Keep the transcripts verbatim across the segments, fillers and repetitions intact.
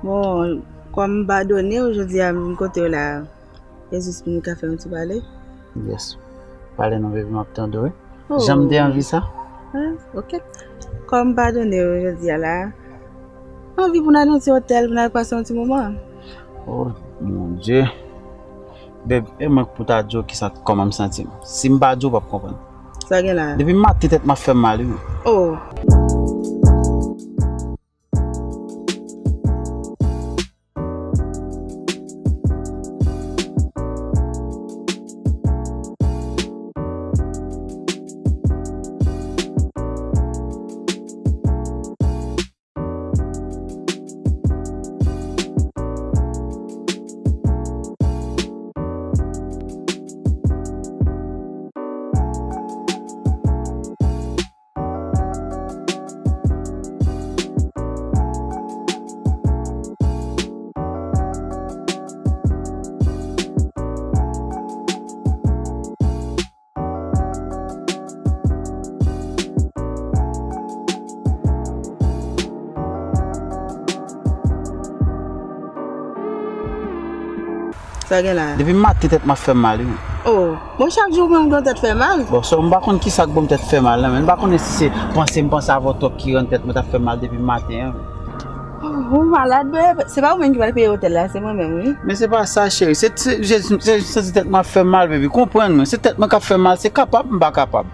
Bon, kòm m padone w, jodi a m vin kote w la, e jis pou nou ka fè yon ti pale. Yes. Pale non, baby, m ap tande w, wi. Oh. Jan m te anvi sa. Ah, ok. Kòm m padone w jodi a la, m anvi pou n al nan ti otèl, pou n al pase yon ti moman. Oh, mon Dieu. Babe, e mwen k pou ta di w kisa, kòman m santi m. Si m pa di w, w p ap konprann. Sa gen la? Depi maten, tèt m ap fè m mal, wi. Oh. Sa gen la? Depi maten tèt m ap fè m mal, wi. Oh, bon, chak jou menm ou gen tèt fè mal? Bon, so, m pa konn kisa k ban m tèt fè mal la, men m pa konnen si se panse m panse avè w twòp ki rann tèt mwen t ap fè m mal depi maten an. Ou malad, bebe. Se pa ou menm ki pral peye otèl la, se mwen menm, wi. Men se pa sa, cheri. Se, se, se, se, se tèt mwen ap fè m mal, baby. Konprann mwen. Se tèt mwen k ap fè m mal. Se kapab, m pa kapab.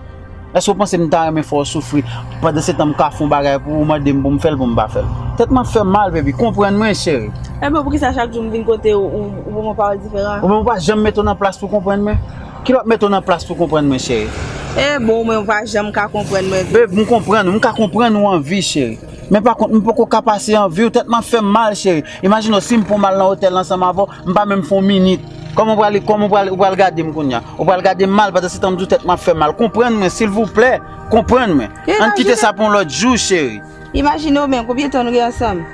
Èske w panse m ta renmen fè w soufri? Pandan se tan, m ka fè yon bagay pou ou, mande m pou m fè l, pou m pa fè l. Tèt mwen ap fè m mal, baby. Konprann mwen, cheri. Ebyen, poukisa chak jou m vin kote w, ou, ou ban mwen pawòl diferan? Ou menm ou pa janm mete w nan plas pou konprann mwen? Ki lòt mete w nan plas pou konprann mwen, cheri? E bon, ou menm ou pa janm ka konprann mwen. Babe, m konprann ou, m ka konprann ou anvi, cheri. Men pa kont, m poko ka pase anvi w, tèt m ap fè m mal, cheri. Imajine w, si m pran w m al nan otèl ansanm avè w, m pa menm fè yon minit. Kòman w pral, kòman w pral, w pral gade m kounye a? Ou pral gade m mal, pandan se tan m di w tèt m ap fè m mal. Konprann mwen, silvouplè. Konprann mwen. Ann kite sa pou yon lòt jou, cheri. Imajine w menm, konbyen tan nou gen ansanm?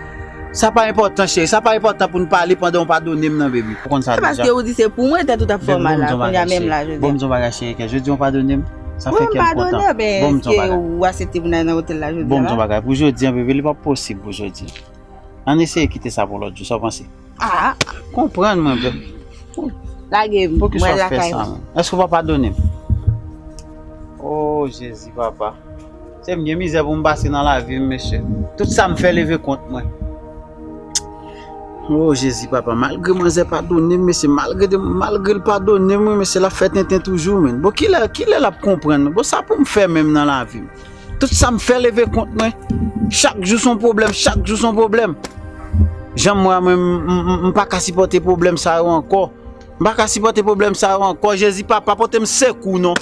Sa pa enpòtan, cheri. Sa pa enpòtan pou n pale pandan w padone m nan, baby. Ou konn sa deja. Se paske ou di se pou mwen tèt ou t ap fè w mal la, kounye a menm la, jodi a. Bon, m di yon bagay, cheri, kè. Jodi a w padone m. Sa fè kè m kontan. Bon, m di yon bagay. Ou aksepte pou n al nan otèl la jodi a la? Bon, m di yon bagay. Pou jodi a, baby, li p ap posib pou jodi. Ann eseye kite sa pou lòt jou, sa w panse? Ah, konprann mwen, bebe. Lage m, mwen lakay mwen. Èske w pa padone m? Oh, Jezi, papa. Se m gen mizè pou m pase nan lavi m, mesye. Tout sa m fè leve kont mwen. Oh, Jezi, papa. Malgre manzè padone m, mesye, malgre, malgre l padone m, wi, mesye, l ap fè tenten toujou, men. Bon, kilè, kilè l ap konprann mwen? Bon, sa pou m fè menm nan lavi m? Tout sa m fè leve kont mwen. Chak jou se yon pwoblèm, chak jou se yon pwoblèm. Jan m wè a mwen, m, m, m, m pa ka sipòte pwoblèm sa yo ankò. M pa ka sipòte pwoblèm sa yo ankò. Jezi, papa, pote m sekou non.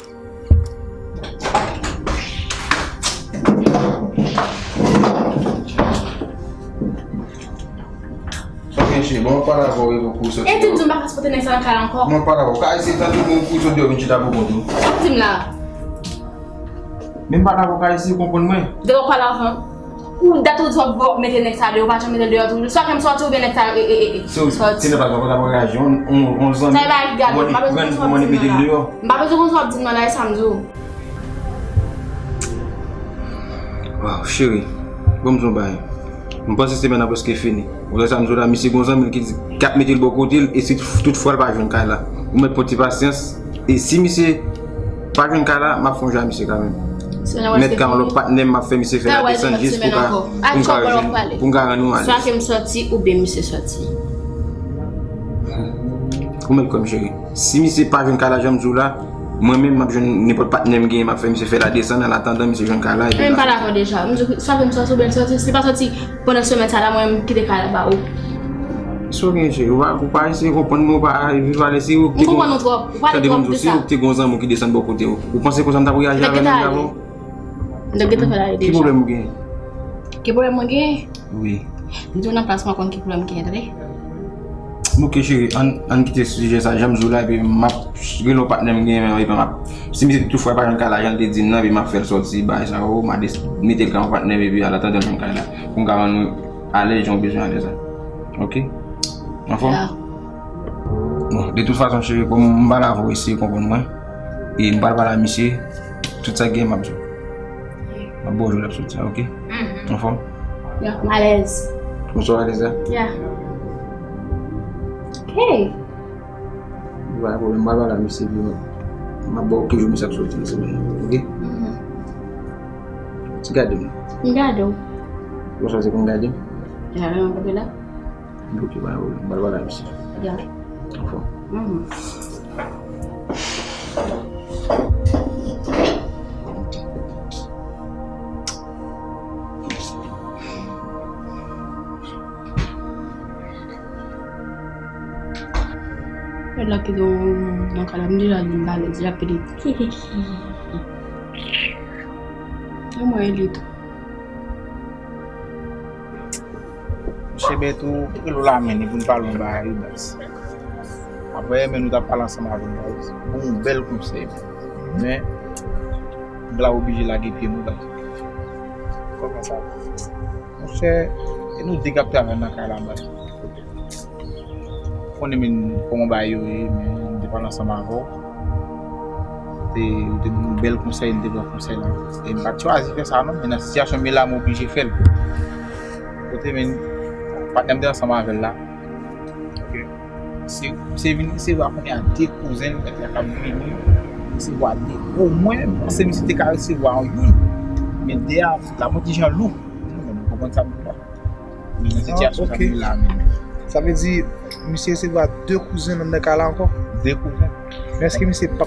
Ok, cheri, bon, mwen pale avè w, epi w soti. E di m di m pa ka sipòte nèg sa nan kay la ankò. Mwen pale avè w. Ka eseye tande pou w soti deyò, vin chita pou kont ou. Sa w di m la? Men m pale avè w, ka eseye konprann mwen. Depi w pale avè m. Ou dat ou di w ap mete nèg sa deyò, ou pa janm mete l deyò toujou. Swa ke m sòti oubyen nèg sa, e, e, e, e, sòti. Se nèg pa t ap reyaji, on, on, on zanmi. Sa e bagay ki gade, m pa bezwen konn sa w ap di m nan la. M pa bezwen konn sa w ap di m nan la, e sa m di w. Waw, cheri, bon, m di w yon bagay. M panse semèn nan prèske fini. Ou wè sa m di w la, misye gon zanmi l ki di, k ap mete l bò kote l, e si tout fwa l pa jwenn kay la, ou mèt pran ti pasyans. E si misye pa jwenn kay la, m ap fè yon jou a misye kanmenm. Mèt ka yon lòt patnè, m ap fè misye fè la desann jis pou ka, pou m ka jwenn, pou m ka rann ou alèz. Swa ke m sòti oubyen misye sòti. Ou mèt kwè m, cheri. Si misye pa jwenn kay la, jan m di w la, mwen menm, m ap jwenn nenpòt patnè m genyen, m ap fè misye fè la desann, an atandan misye jwenn kay la, epi l ap sòti. Men m pale avè w deja. M di w, swa ke m sòti oubyen l sòti, si l pa sòti pandan semèn sa la, mwen menm, m kite kay la ba ou. Sa w gen, cheri? Ou pa, ou pa eseye konprann mwen, ou pa viv alèz, se ou ki te gon, tande, bon, se ou ki te gon zanmi w ki desann bò kote w. Ou panse konsa m t ap reyaji avè l menm dabò? M t ap gentan fè l ale deja. Ki pwoblèm ou genyen? Ki pwoblèm mwen genyen? Wi. M di w nan plas mwen konn ki pwoblèm m genyen, tande? Ok, cheri, ann, ann kite sijè sa, jan m di w la, epi m ap rele yon patnè m genyen, epi m ap, si misye toutfwa pa jwenn kay la, jan l te di m nan, epi m ap fè l sòti, bagay sa yo, m a des-, mete l ka yon patnè m, epi an atandan l jwenn kay la, pou m ka rann ou alèz jan w bezwen alèz la. Ok? Anfòm? Ya. Bon, de tout fason, cheri, kòm m pale avè w, eseye konprann mwen. E m pral pale a misye, tout sa k genyen m ap di w. M ap ba w jou l ap soti a, ok? Mhm. Anfòm? Ya, m alèz. Bonswa, Vanessa. Yeah. Hey. Pa gen pwoblèm, m pral pale ak misye epi m ap ba w ki jou misye ap soti nan semèn nan, oke? Mhm. Ti gade m. M gade w. Ou chwazi pou m gade m? Yeah, m gade la. Ok, pa gen pwoblèm, m pral pale ak misye. Yeah. Anfòm. Mhm. Lè la ki gen yon moun nan kay la, m deja di m pa lèz, l ap pede. E mwen, e li tou. Monchè Bèto, rele w la menm, pou n pale yon bagay, wi, baz. Apre, men nou t ap pale ansanm avè m, baz. Bon, yon bèl konsèy, men. Men, m la oblije lage pye m, wi, baz. Kòman sa? Monchè, e nou de k ap travay nan kay la, baz. Ou konnen men kòman bagay yo ye, men m te pale ansanm avè w. Te, ou te ban m bèl konsèy, m te pran konsèy la. E m pa t chwazi fè sa non, men nan sitiyasyon m ye la, m oblije fè l. Kote men, patnè m te ansanm avè l la. Ok. Se, se vin resevwa kounye a de kouzen l, mèt la k ap vini. Resevwa de. Omwen, m panse misye te ka resevwa youn. Men de a, la mwen ti jan lou. Ou konprann sa m di la? Men nan sitiyasyon sa nou ye la menm. Sa vle di, misye resevwa de kouzen nan kay la ankò? De kouzen. Men èske misye pa,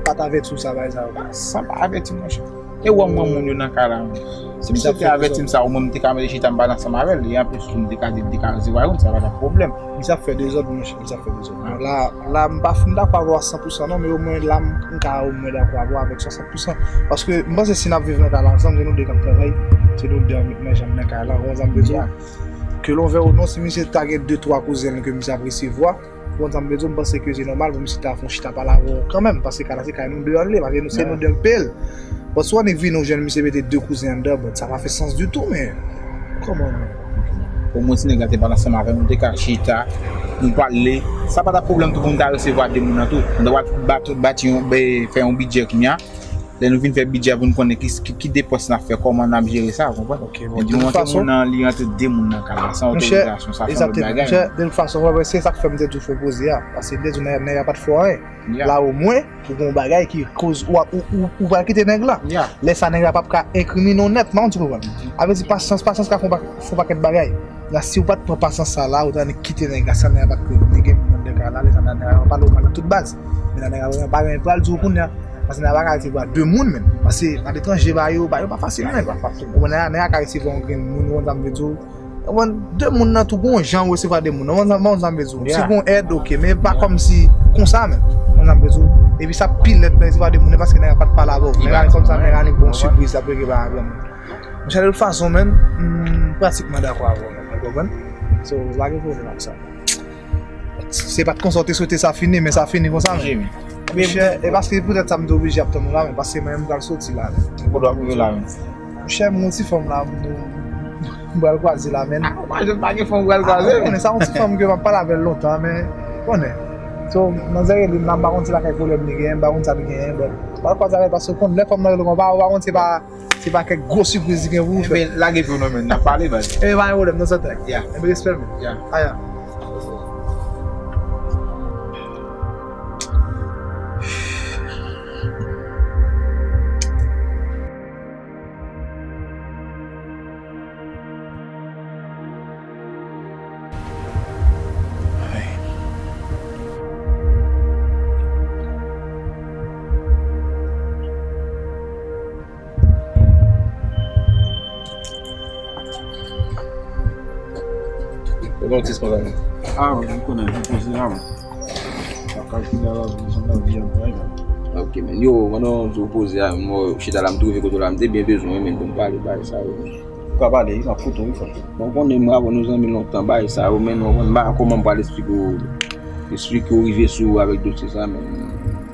pa t avèti w sa, bagay sa yo? Sa pa avèti m, monchè. E wè mwen moun yo nan kay la menm. Si misye te avèti m sa, omwen m te ka mete chita m pale ansanm avè l. E anplis tou, m te ka di l te ka resevwa youn, sa pa t ap pwoblèm. Misye ap fè dezòd, monchè, misye ap fè dezòd. Bon, la, la, m pa fin dakò avè w a san pou san non, men omwen la, m, m ka omwen dakò avè w avèk swasant pou san. Paske m panse si n ap viv nan kay la ansanm, se nou de k ap travay, se nou de an met nan janm nan kay la, ou konprann sa m vle di w? Ke l vle ou non, si misye ta gen de, twa kouzen l ke misye ap resevwa, ou konprann sa m vle di w, m panse ke se nòmal pou misye ta fè yon chita pale avè w kanmenm, paske kay la se kay nou de an l ye, paske nou, se nou de k peye l. Bon, si w annik vini, ou jwenn misye mete de kouzen anndan, bon, sa pa fè sans ditou, men kòman non? Omwen si nèg la te pale ansanm avè m, nou te ka chita, nou pale. Sa pa t ap pwoblèm tou pou m ta resevwa de moun nan tou. Nou ta pral bat, bat yon, be, fè yon bidjè kounye a. Lè nou fin fè bidjè a pou n konnen ki, ki, ki depans n ap fè, kòman n ap jere sa, ou konprann? Ok, bon, de tout fason, moun nan, li rantre de moun nan kay la, san otorizasyon, sa se yon lòt bagay. Monchè, de tout fason, se sa k fè m te di w fè poze a. Paske m te di w nèg la pa t fè anyen. La omwen, ou gen yon bagay ki koz ou, ou, ou, ou pral kite nèg la. Lè sa nèg la p ap ka enkrimine w nèt, m pa konn si w konprann. A vle di pasyans, pasyans ka fè yon pa-, fè yon pakèt bagay. La si w pa t pran pasyans sa la, ou ta annik kite nèg la, san nèg la pa t konnen gen moun nan kay la, lè sa nèg la pa pale w mal nan tout baz. Men la nèg la pa gen pral di w kounye a. Paske nèg la pa ka resevwa de moun menm. Paske aletranje bagay yo, bagay yo pa fasil menm. Ou konprann, nèg la ka resevwa yon grenn moun, ou konn sa m vle di w. Ou konprann, de moun nan tou gon jan ou resevwa de moun. Ou konprann sa m vle di w? Si gon èd, ok, men pa kòmsi konsa menm. Ou konprann sa m vle di w? Epi sa pi lèd nan resevwa de moun nan paske nèg la pa t pale avè w. Nèg la kòmsa nèg la li bon sipriz, l ap regle bagay avè moun. Monchè, de tout fason, menn, m pratikman dakò avè w, menn, ou konprann? So, pa gen pwoblèm ak sa. Se pa t konsa w te swete sa fini, men sa fini konsa, menn. Monchè, e paske poutèt sa m te oblije ap tann ou la, menn, paske mwen menm m pral soti la, menn. Ou pral rive la, menn. Monchè, m gon ti fanm la, m, m pral kwaze la, menn. Ah, mwen, jen pa gen fanm m pral kwaze, menn. Ou konnen, sa yon ti fanm ke m ap pale avè l lontan, men, ou konnen. So, manzè rele m la, m pa konn si lakay pwoblèm li genyen, m pa konn sa li genyen, but m pral kwaze avè l paske ou konn lè fanm nan rele w konpa, ou pa konn se pa Se pa kèk gwo sipriz li gen pou ou fè. Enben, lage pye w non, menn, n ap pale, baz. Enben, pa gen pwoblèm, non, sèten. Yeah. Enben, respè, menn. Yeah. Aya. Ou gen yon ti espas la menm? Ah, wi, m konnen, m poze la, wi. Sa kalkile a la, bezwen lavi a bay la. Ok, men. Yo, pandan w di w poze a, m wè w chita la, m twouve kote w la, m te byen bezwen w, men pou n pale bagay sa yo. Ou ka pale, wi, m ap koute w, wi, frè. Bon, ou konnen, m rapò nou zanmi lontan, bagay sa yo, men ou konn, m pa konn kòman m pral esplike w, esplike w rive sou ou avèk dosye sa, men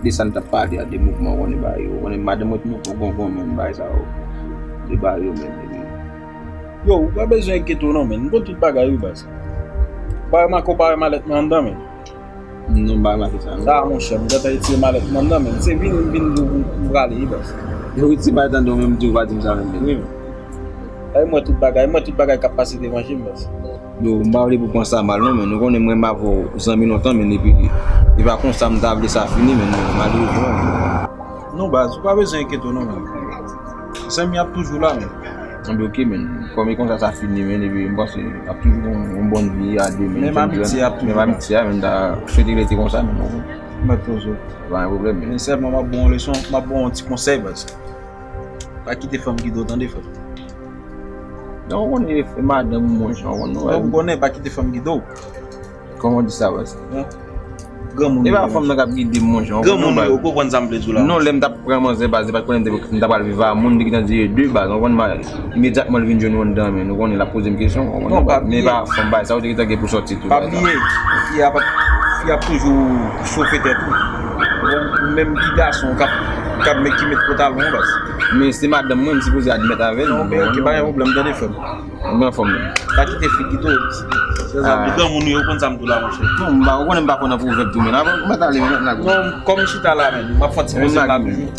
de sa n t ap pale a, de mouvman, ou konnen bagay yo, ou konnen madanm mwen te nan gongon, men bagay sa yo, de bagay yo, men, men. Yo, ou pa bezwen enkyete w non, men, m konn tout bagay, wi, baz. Ou pa remake, ou pa wè malèt mwen anndan, men. Non, m pa remake sa, non. Ah, monchè, m gentan retire malèt mwen anndan, men. Se vini, m vin di w pou m prale, wi, baz. Yo retire malèt anndan w, men m di w pa di m sa menm, men. Wi, men. Ay, m wè tout bagay, m wè tout bagay k ap pase devan je m, baz. Yo, m pa vle pou pran sa mal non, men nou konnen mwen m avè w zanmi lontan, men epi e pa konsa m ta vle sa fini, men malerezman. Non, baz, ou pa bezwen enkyete w non, men. Zanmi ap toujou la, men. Anben, ok, men. Kòm e konsa sa fini, men, epi m panse ap toujou gon, gon bòn vi a de, men. Menm amitye ap toujou la. Menm amitye a, men, ta swete li te konsa, men, bon. Mèt poze w. Pa gen pwoblèm, men. Men sèlman m ap ba w yon leson, m ap ba w yon ti konsèy, baz. Pa kite fanm gide w, tande, frè. Non, ou konnen e madanm ou mwen, jan ou konnen. Non, m konnen, pa kite fanm gide w. Kòman w di sa, baz? Granmoun yo. E pa fanm nan k ap gide m, monchè. Granmoun yo, ou konprann sa m vle di w la? Non, lè m t ap pran manzè, baz, se pa t konnen m te, m ta pral viv a moun, m te gentan di e de, baz, ou konprann, imedyatman l vin jwenn ou anndan, men nou konnen l ap poze m kesyon, ou konprann? Non, pa bliye. Men e pa fanm, baz, sa ou te gentan gen pou sòti tou, baz. Pa bliye, fi a p ap, fi a ap toujou chofe tèt ou. Ou menm ki gason, k ap, k ap met, ki met pantalon, baz. Men se madanm mwen, m sipoze admèt avè l. Non, men ok, pa gen pwoblèm, tande, frè m. Mwen anfòm, men. Pa kite fi gide w. Se zanmi, granmoun yo, ou konn sa m di w la, monchè. Non, m pa, ou konnen m pa kwè nan pwovèb tou, men. Mwen mèt ale, men mèt lage. Non, kòm m chita la, men, m ap fè yon ti poze la toujou.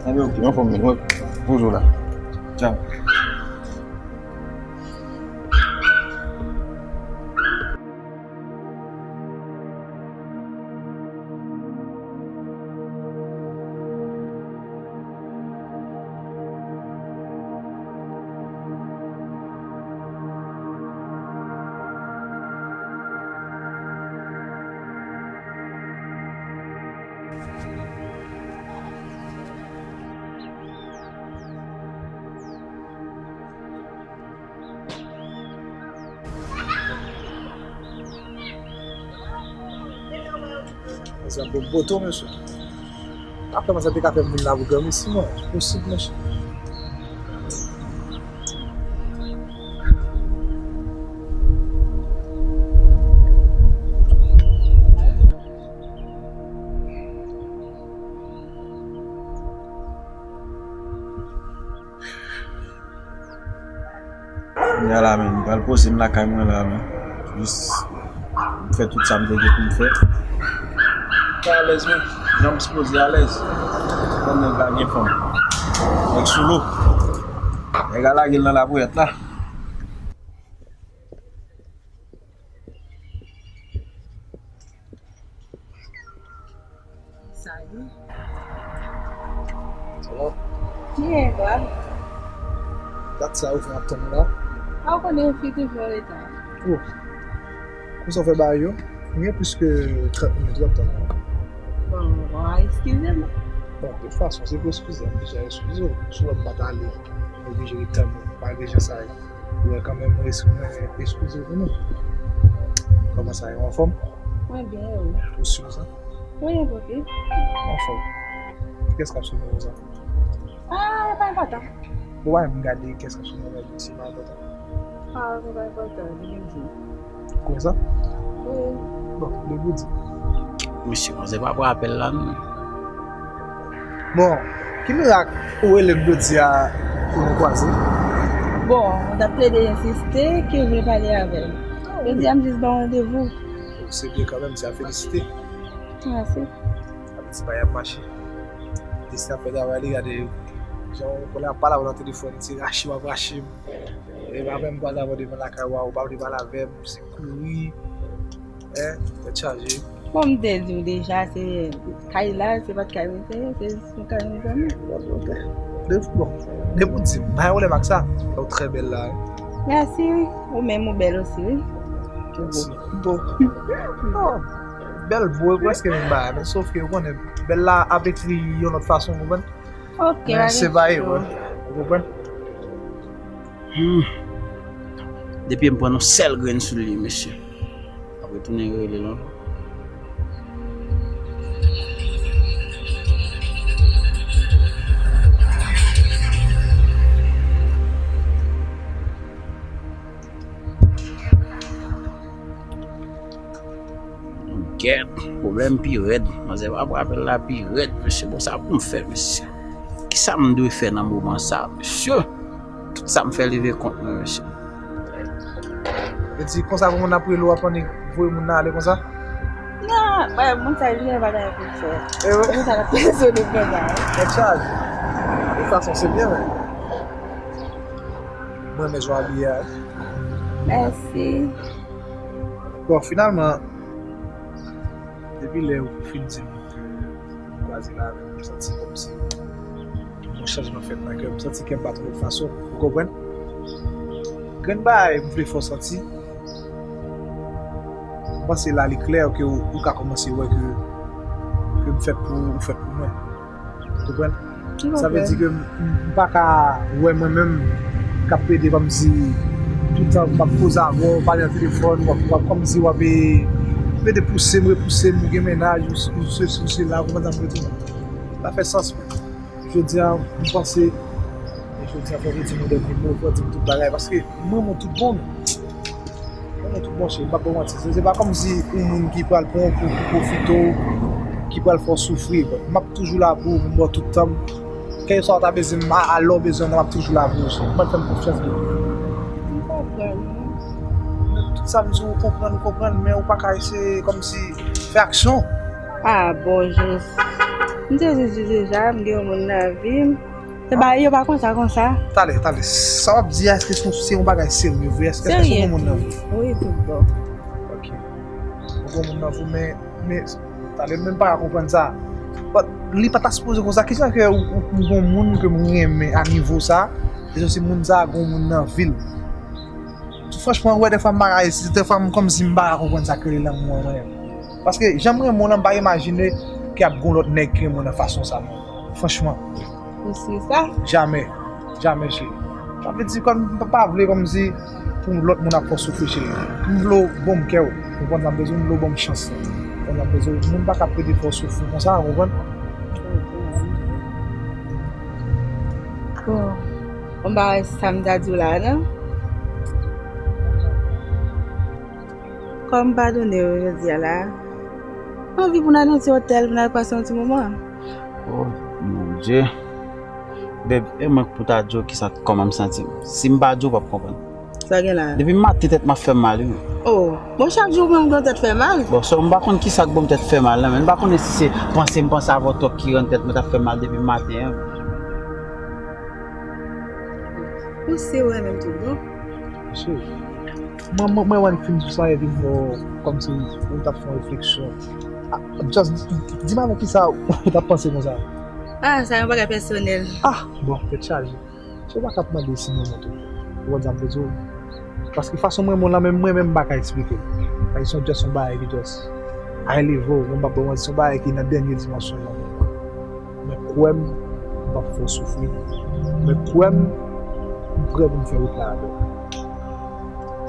Anben, ok. Mwen anfòm, men. Mwen poze w la. Tchaw. Sa bon poto, mesye. Pa kwè manzè te ka fè moun la pou granmesi, non. Enposib, mesye. Kounye a la, men, m pral poze m lakay mwen la, men. Jis m fè tout sa m te gen pou m fè. M alèz, men. Jan m sipoze alèz. Kòm nèg la gen fanm. Nèg sou lo. Nèg la lage l nan lapouyèt la. Salut. Sa va? Byen, e twa? Dat sa ou fè ap tann ou la? A, ou konnen fi toujou an reta. Oh. Konsa w fè bagay yo? M gen plis ke trant minit w ap tann la. Bon, bon, eskize m. Bon, de tout fason, se pou eskize, m deja eskize w. Si w wè m pa t ale, m oblije ret tann ou, malgre jan sa ye. Ou wè kanmenm, mwen es-, mwen eskize pou nou. Kòman sa ye, ou anfòm? Mwen byen, e ou? Ou si sa? Wi, ok. Ou anfòm. Kiyès k ap sou nimewo sa? Ah, e pa enpòtan. Ou pa menm gade kiyès k ap sou nimewo sa, se pa enpòtan. Ah, se pa enpòtan, li vin di. Konsa? Wi. Bon, depi w di. Mesye, manzè pa pran apèl la, non. Bon, ki mirak ou rele m jodi a pou nou kwaze? Bon, mwen t ap plede ensiste ke w vle pale avè m. Jodi a, m jis ba w randevou. Se byen kanmenm, se a felisite. Mèsi. Sa vle di bagay ap mache. Desten ap fè travay li, gade jan w konnen ap pale avè w nan telefòn, se rache w ap rache m. E pa menm kwaze avè w devan lakay ou a, ou pa vle pale avè m, se kouri. Hein, tèt chaje. Bon, m te di w deja, se kay la, se pa t kay mwen, se, se jis yon kay yon zanmi. Bon, bon, bon. Depi, bon, depi w di m, pa gen pwoblèm ak sa. Ou trè bèl la, wi. Mèsi, wi. Ou menm, ou bèl osi, wi. Ou bo. Mèsi. Bo. Oh, bèl bo, e prèske menm bagay, men sof ke ou konnen, bèl la ap ekri yon lòt fason, ou konprann? Ok, men se pa erè, ou konprann? Hmm. Depi m pran yon sèl grenn sou li, mesye. Ap retounen rele l ankò. Gèt, pwoblèm pi rèd. Manzè pa pran apèl la pi rèd, mesye. Bon, sa pou m fè, mesye? Kisa m dwe fè nan moman sa, mesye? Tout sa m fè leve kont mwen, mesye. Vle di konsa pou moun ap rele w ap annik voye moun nan ale konsa? Non, bay moun sa jwe bagay pou fè. E wi. Moun sa ap pèsone konsa. Tèt chaje. De fason, se byen, men. Mwen renmen jan w abiye a. Mèsi. Bon, finalman, depi lè ou fin di m ke ou kwaze la avè m, m santi kòmsi yon chanjman fèt nan kè m. M santi kè m bat yon lòt fason, ou konprann? Grenn bagay m vle fè w santi, m panse la li klè ke ou, ou ka kòmanse wè ke, ke m fèt pou ou, ou fèt pou mwen. Ou konprann? Sa vle di ke m, m pa ka wè mwen menm k ap plede kòmsi toutan m ap koze avè w, pale nan telefòn, w ap, w ap kòmsi w ap, e, plede pouse m, repouse m, ou gen mennaj, ou, ou sesi, ou sela, ou konprann sa m vle di w? Sa fè sans mwen. Jodi a, m panse, e jodi a fò w di m yon dènye mo, fò w di m tout bagay, paske m renmen w tout bon. Mwen, tout bon, cheri, m p ap ba w manti. Se, se pa kòmsi yon moun ki pral pran w pou, pou pwofite w, ki pral fè w soufri. M ap toujou la pou ou, m ba w tout tan m. Kèlkeswa w ta bezwen m, a, a lè w bezwen mwen, m ap toujou la pou ou, cheri. Ou mèt fè m konfyans, baby. M konprann, wi. Men tout sa m di w, ou konprann, ou konprann, men ou pa ka eseye kòmsi fè aksyon. Ah, bon, jis. M te jis di deja, m gen yon moun nan vi m. Se ba yo pa konsa, konsa. Talè, talè. Sa w ap di a, èske se, se yon bagay serye vre? Èske, èske se yon moun nan vi? Wi, tout bon. Ok. Yon bon moun nan vi, men, men, talè, m menm pa ka konprann sa. But, li pa ta sipoze konsa. Kijan ke ou, ou, ou gon moun ke m renmen a nivo sa, e se moun sa gon moun nan vi l? Franchman, ou wè, dèfwa m pa ka, dèfwa m kòmsi m pa ka konprann sa k rele lanmou an mwen menm. Paske jan m renmen w lan, m pa imajine ke ap gon lòt nèg ki renmen w nan fason sa, non. Franchman. Ou si sa? Jamè. Jamè, cheri. Sa vle di kòm m pa, pa vle kòmsi pou lòt moun ap fè w soufri, cheri. M vle w ban m kè w. Ou konprann sa m vle di w? M vle w ban m chans lan. Ou konprann sa m vle di w? Moun pa ka plede fè w soufri konsa, ou konprann? Bon. Bon, m pa wè sa m ta di w la, non. Kòm m padone w jodi a la, m anvi pou n al nan ti otèl, pou n al pase yon ti moman. Oh, mon Dieu. Beb, e mwen k pou ta di w kisa, kòman m santi m. Si m pa di w, w p ap konprann. Sa gen la? Depi maten, tèt m ap fè m mal, wi. Oh, bon, chak jou mwen gon tèt fè mal. Bon, so, m pa konn kisa k ban m tèt fè mal, non, men m pa konnen si se panse m panse avè w twòp ki rann tèt mwen t ap fè m mal depi maten an. Ou si w renmen m tou, non? Mesye, mwen, mwen, mwen wè n fin sou sa epi m wè w kòmsi ou t ap fè yon refleksyon. Ah, just, di m avè kisa ou t ap panse konsa? Ah, sa yon bagay pèsonèl. Ah, bon, tèt chaje. Se ou pa ka ap mande si mwen monte. Ou konn sa m vle di w? Paske fason mwen renmen w lan, menm mwen menm m pa ka eksplike l. Paske se yon just yon bagay ki just a eleve w, mwen m p ap ba w manti, se yon bagay ki nan dènye dimansyon nan mwen. Men kwè m, m p ap fè w soufri. Men kwè m, m prè pou m fè wout la avè w.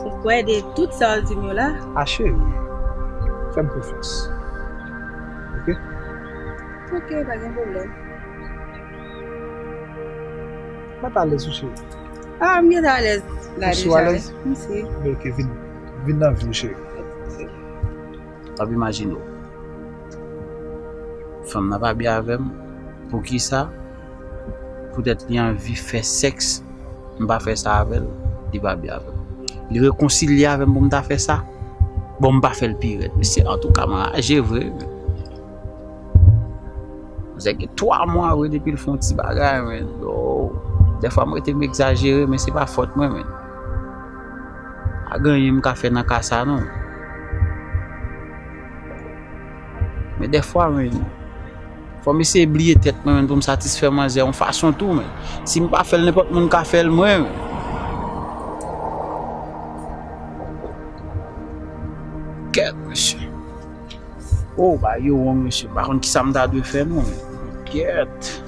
Ou kwè de tout sa w di m yo la? A cheri, fè m konfyans. Ok? Ok, pa gen pwoblèm. Mèt alèz wi, cheri. Ah, m gentan alèz la deja. Ou si w alèz? M si. Ebyen, ok, vin, vin nan vi m, cheri. W ap imajine w. Fanm nan pa byen avè m. Poukisa? Poutèt li anvi fè sèks, m pa fè sa avè l, li pa byen avè m. Li rekonsilye avè m pou m ta fè sa. Bon, m pa fè l pi rèd. Mesye, antouka, m raje vre. Sa gen twa mwa vre depi l fè yon ti bagay, men. Oh. Dèfwa m rete m egzajere, men se pa fòt mwen, men. Pa gen anyen m ka fè nan ka sa, non. Men dèfwa, men, fò m eseye bliye tèt mwen, men, pou m satisfè manzè yon fason tou, men. Si m pa fè l, nenpòt moun ka fè l, mwen, men. Kèt, mesye. Oh, bagay yo wrong, mesye. M pa konn kisa m ta dwe fè, non. Kèt.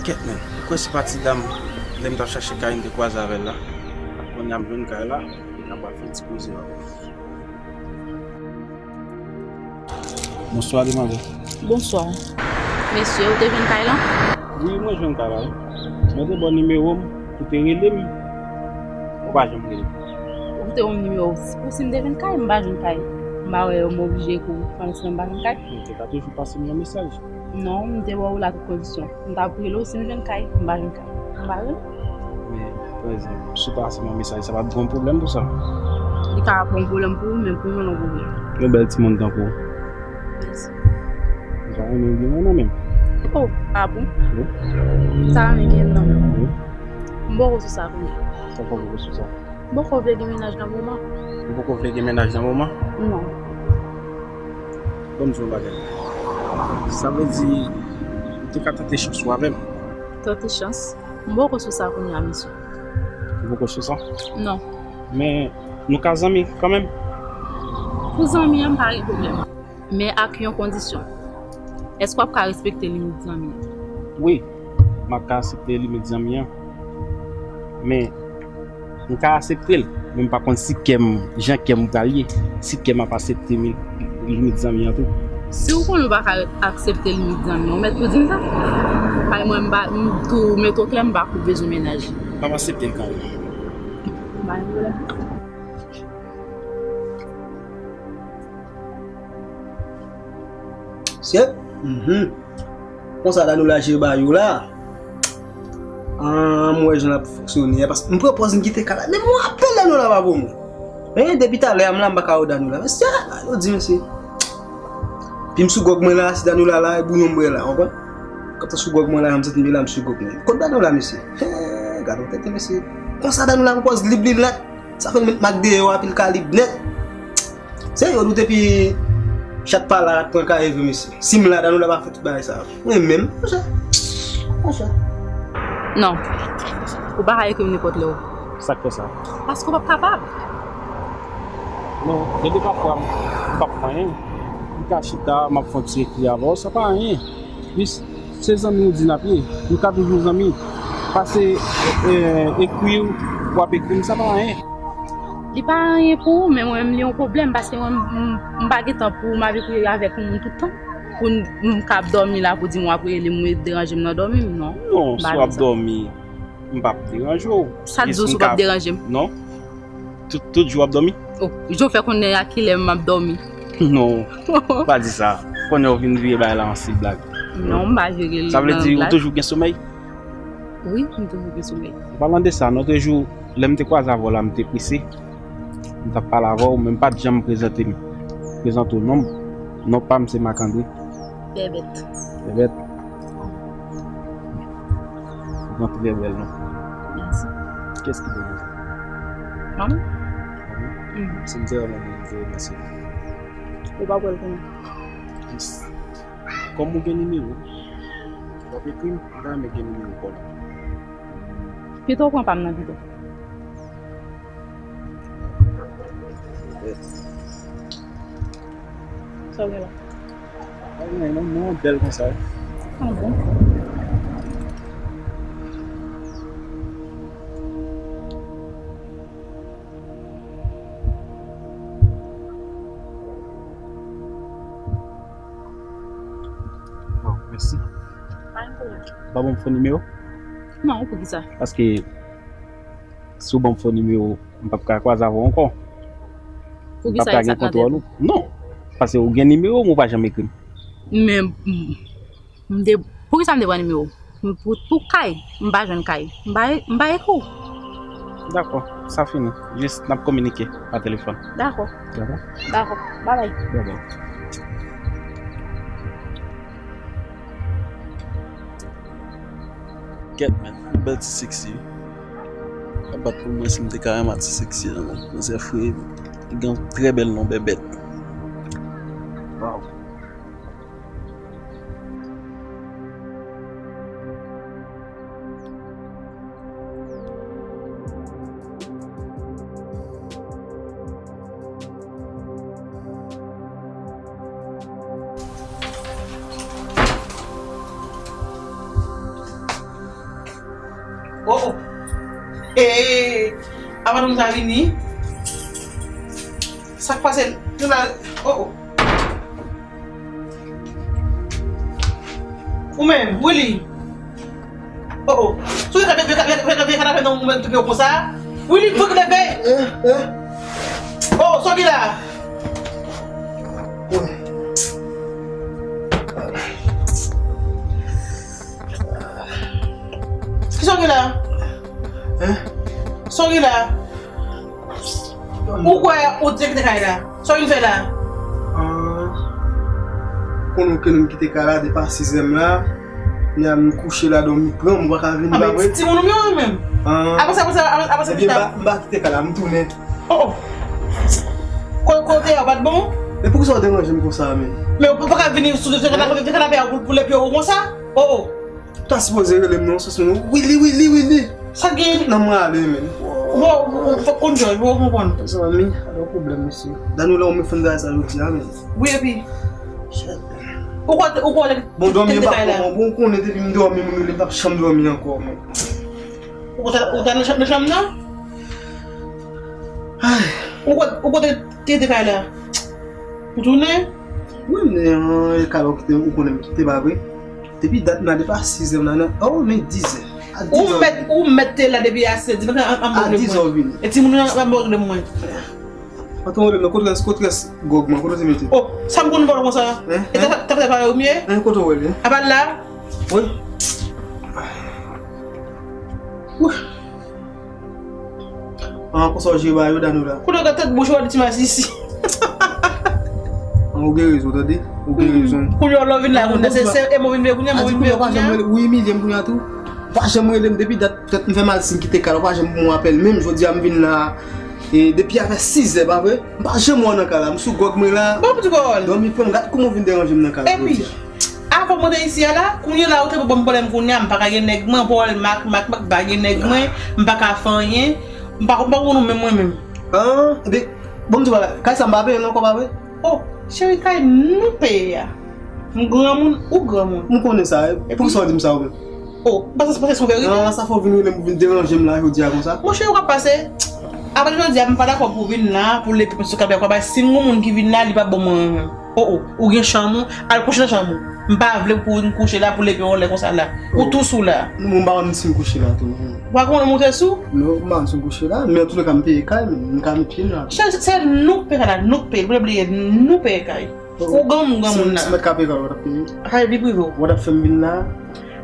Kèt, men. Ou kwè se pa ti dam, lè m t ap chache kay, m te kwaze avè l la? Kounye a m jwenn kay la, e n ap pral fè yon ti koze avè l. Bonswa, demwazèl. Bonswa. Mesye, ou te jwenn kay lan? Wi, mwen jwenn kay la, wi. Mwen te ba w nimewo m, ou te rele m, ou pa janm rele m. Ou te ban m nimewo w. Pou si m te jwenn kay, m pa jwenn kay. M pa wè yo, m oblije kouri. Pandan se tan m pa jwenn kay. Men ou te ka toujou pase m yon mesaj. Non, m te ba w la tout kondisyon. M t ap rele w si m jwenn kay, m pa jwenn kay. M pa rele w. Men, pa egzanp, si w pase m yon mesaj, sa p ap gen yon pwoblèm pou sa? Li ka pa yon pwoblèm pou ou, men pou mwen, l yon pwoblèm. Yon bèl timoun tankou w. Mèsi. M ta renmen gen yon nan men m. Oh, ah bon? Wi. M ta renmen gen yon nan men w. Wi. M poko sou sa kounye a. Sa fè w poko sou sa? M poko vle gen mennaj nan moman. Ou poko vle gen mennaj nan moman? Non. Ban m di w yon bagay. Sa vle di, ou te ka tante chans ou avè m? Tante chans? M poko sou sa kounye a, mesye. Ou poko sou sa? Non. Men, nou ka zanmi kanmenm? Pou zanmi an, m pa gen pwoblèm. Men ak yon kondisyon. Èske w ap ka respekte limit zanmi an? Wi, m ap ka aksepte limit zanmi an. Men, m ka aksepte l, men m pa konn si kè m, jan kè m pral ye, si kè m ap aksepte mi-, limit zanmi an tou. Si w konnen w pa ka aksepte limit zanmi an, ou mèt tou di m sa. Paske mwen, m pa, m tou mete w klè, m pa kou bezwen mennaj. M ap aksepte l kanmenm. M pa gen pwoblèm. Sèt? Mhm. Konsa Danoula jere bagay yo la. Ah, m wè jan l ap fonksyone a, paske m pran pòz m kite kay la. Men m rapèl Danoula pa pou mwen. Men depi talè a m la, m pa ka wè Danoula. Men sèt, yo di mesye. Pi m sou gwòg mwen la, si Danoula la, e bouyon m bwè la, w konprann? Kantan sou gwòg mwen la, m santi m la, m sou gwòg mwen. Kot Danoula, mesye? Hey, gade yon tèt, mesye. Konsa Danoula pran pòz lib li nèt. Sa fè l met mak deyò a, pi l ka lib nèt. Serye, w doute pi chat pa la, rat pran kaye vre, mesye. Si m la, Danoula pa fè tout bagay sa yo. Mwen menm, monchè. Monchè. Non. Ou pa ka ekri m nenpòt lè w. Sa k fè sa? Paske w p ap kapab. Non, gen de pafwa m, m p ap fè anyen. M ka chita, m ap fè yon ti ekri avè w, sa pa anyen. Plis, se zanmi ou di n ap ye. Nou ka toujou zanmi. Pase, eh, ekri w, w ap ekri m, sa pa anyen. Li pa anyen pou ou, men mwen menm li yon pwoblèm, paske mwen, m, m pa gen tan pou m ap ekri avèk yon moun tout tan. Pou m, m k ap dòmi la, pou di m w ap rele m, ou deranje m nan dòmi m, non. Non, si w ap dòmi, m p ap deranje w. Sa k di w si w p ap deranje m? Non. Tout, tout jou w ap dòmi? Oh, jan w fè konnen a kilè m ap dòmi? Non, pa di sa. Konnen w vin vire bagay la an se blag. Non, m pa vire l nan blag. Sa vle di ou toujou gen somèy? Wi, m toujou gen somèy. An palan de sa, lòt jou, lè m te kwaze avè w la, m te prese. M t ap pale avè w, men m pa t janm prezante m. Prezante w non m. Non pa m se Marc André. Bèbèt. Bèbèt. Ou pran trè bèl non. Mèsi. Kiyès ki bèl konsa? Manman. Manman? Mhm. Si m te wè manman m, m te remèsye l. Ou pa pral konnen. Yes. Kòm ou gen nimewo, w ap ekri m, m ta renmen gen nimewo kò l. Pito w pran pa m nan pito. Sa w gen la? Pa gen anyen non, non, bèl konsa. Ah bon? Bon, mèsi. Pa gen pwoblèm. Ou pa ban m fo nimewo? Non, poukisa? Paske si w ban m fo nimewo, m p ap ka kwaze avè w ankò. Poukisa? M p ap ka gen kontwòl ou. Non. Paske ou gen nimewo m, ou pa janm ekri m. Men, m, m te, poukisa m te pran nimewo w? M, pou, pou kay, m pa jwenn kay. M pa, m pa ekri w. Dakò, sa fini. Jis n ap kominike pa telefòn. Dakò. Dakò. Dakò. Babay. Babay. Kèt, men, bèl ti seksi wi. Sa bat pou mwen si m te ka renmen ti seksi la, men. Manzè fre, li gen yon trè bèl non, Bèbèt. Waw. Oh, oh. Hey, hey, hey. Avan nou ta vini. Sa k pase? Nou la. Oh, oh. Ou menm, Willy. Oh, oh. Sou yo ka, yo ka, yo ka, yo ka, yo ka, yo ka, non, ou menm toupe w konsa. Willy, fòk leve. Oh, sòti la. Kisa w gen la? Sa w gen la? Ou kwè ou te kite kay la? Sa w vin fè la? Konnen ke nou kite kay la depi a sizè m la. Nè a m kouche la, dòmi pran m, m pa ka vini, pa vre? Ti moun ou mwen menm. Apre sa, apre sa, apre sa, Ebyen, m pa kite kay la, m tounen. Oh, oh. Kote yo pa t bon? E poukisa w deranje m konsa, men? Men ou pa ka vini sou kanapè a pou leve pye w konsa? Oh, oh. Ou ta sipoze rele m non, sou sou Willy, Willy, Willy. Sa gen? Nan mwen ale, men. Bon, fòk konn jòj, bon, konprann. Zanmi, alò pwoblèm, mesye. Daniela, ou mwen fè bagay sa jodi a, men. Wi, epi? Ou kwè, ou kwè. Bon, dòmi m pa bon, bon, ou konnen depi m dòmi, m rele m p ap janm dòmi ankò, men. Ou ta, ou ta nan chanm nan? Ou kwè, ou kwè te kite kay la? Ou tounen? Wi, men e kay la ou kite, ou konnen m kite, pa vre? Depi dat m la, depi a sizè m la, nan, oh, men dizè. A dizè. Ou mèt, ou mèt te la depi a sizè, an, an, an, a dizè ou vini. E timoun nan ap mòde mwen. Kote w rele m nan, kote rès, kote rès gòg mwen, kote w te mete? Oh, sa m konn vòlò konsa. E ta ta ta pale ou mye? Kote w rele? A pa la? Wi. Wi. Ah, konsa w jere bagay yo, Daniela. Kote w gen tèt bouch ou a di ti masisi. Ou gen rezon, tande? Ou gen rezon. Kounye a lè w vin la, kounye a se se e mwen vin veye kounye a, mwen vin veye kounye a. Ou imilye m kounye a tou. Pa janm rele m depi dat, petèt m fè mal si m kite kay la, ou pa janm pou mwen apèl. Menm jodi a m vin la, e depi a fè sizè, pa vre? M pa janm wè w nan kay la, m sou gòg mwen la. Bon, pou di kòl. Dòmi pran m, gad kouman w vin deranje m nan kay la jodi a. Avan w monte isi a la, kounye a la ou te pou ban m pwoblèm kounye a, m pa ka gen nèg mwen, pawòl mak, mak, mak, m pa gen nèg mwen, m pa ka fè anyen, m pa, m pa konn ou menm mwen menm. Ah, epi, bon, m di w bagay, kay sa m pa peye l ankò, pa vre? Oh, cheri, kay nou peye a. M granmoun, ou granmoun. M konnen sa, e poukisa w di m sa ou menm? Oh, m panse se paske se yon verite. Ah, sa fè w vin rele m pou vin deranje m la jodi a konsa? Monchè, ou ka pase. Apre jodi a, m pa dakò pou w vin la, pou w leve pye sou kanapè a, si yon moun ki vin la, li pa bon mwen menm. Oh, oh, ou gen chanm ou, al kouche nan chanm ou. M pa vle pou w vin kouche la, pou leve anlè konsa la. Ou tou sou la. Non, m pa konn si m kouche la tou, non. Ou pa konn monte sou? Non, m pa konn si m kouche la, men antoulèka m peye kay, men m ka met pye m la. Se, se nou k peye kay la, nou k peye, nou bliye, nou peye kay. Ou granmoun, granmoun la. Si m t ka peye kay la, w t ap peye? Kay vi prive w. W t ap fè m vin la?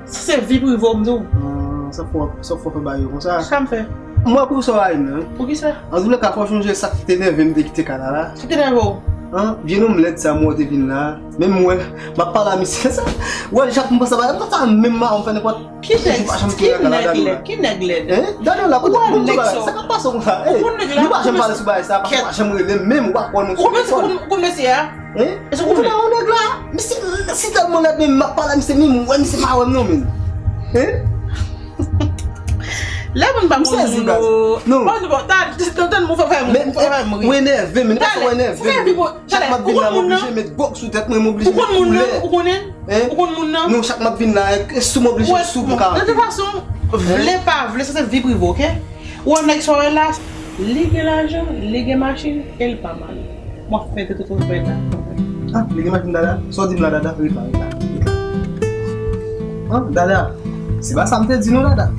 Sa se vi prive w, m di w. Ah, sa fò, sa fò fè bagay yo konsa. Sa m fè? M wè pou sa w rayi m nan. Poukisa? Antoulèka, fò w chonje sa k te nève m te kite kay la la. Sa k te nève w? An, vye nonm lèd sa m wè w te vin la. Menm m wè, m ap pale a misye sa. Wè, chak m panse bagay, m pa sa menm mawon fè nenpòt. Ki nèg, ki nèg lèd, ki nèg lèd? Hein? Daniela, kote, bon, di bagay, sa k ap pase w konsa? Hey, nou pa janm pale sou bagay sa, paske w pa janm rele m, menm ou pa kwè nou sou telefòn. Ou konn mesye a? Hein? Ou konn yon nèg la? Misye, misye tèlman lèd, men m ap pale a misye, men m wè misye pa wè m non, men. Hein? Lè moun pa konn moun, non. Bon, bon, ta, ta, ta, ou fè, fè, fè, fè m ri. Ou enève, men, ou enève, men. Chak m ap vin la, m oblije met gòg sou tèt mwen, m oblije met koulè. Ou konn moun nan? Ou konn moun nan? Hein? Ou konn moun nan? Non, chak m ap vin la, e sou m oblije sou pou ka antre. De tout fason, vle pa vle, sa se vi prive, oke? Ou wè nèg sa w wè la, li gen lajan, li gen machin, e l pa mal. M ap fè tout, tout, tout fè la. Ah, li gen machin, Dada? Sa w di m la, Dada? Ret la, ret la, ret la. Ah, Dada, se pa sa m te di non, Dada.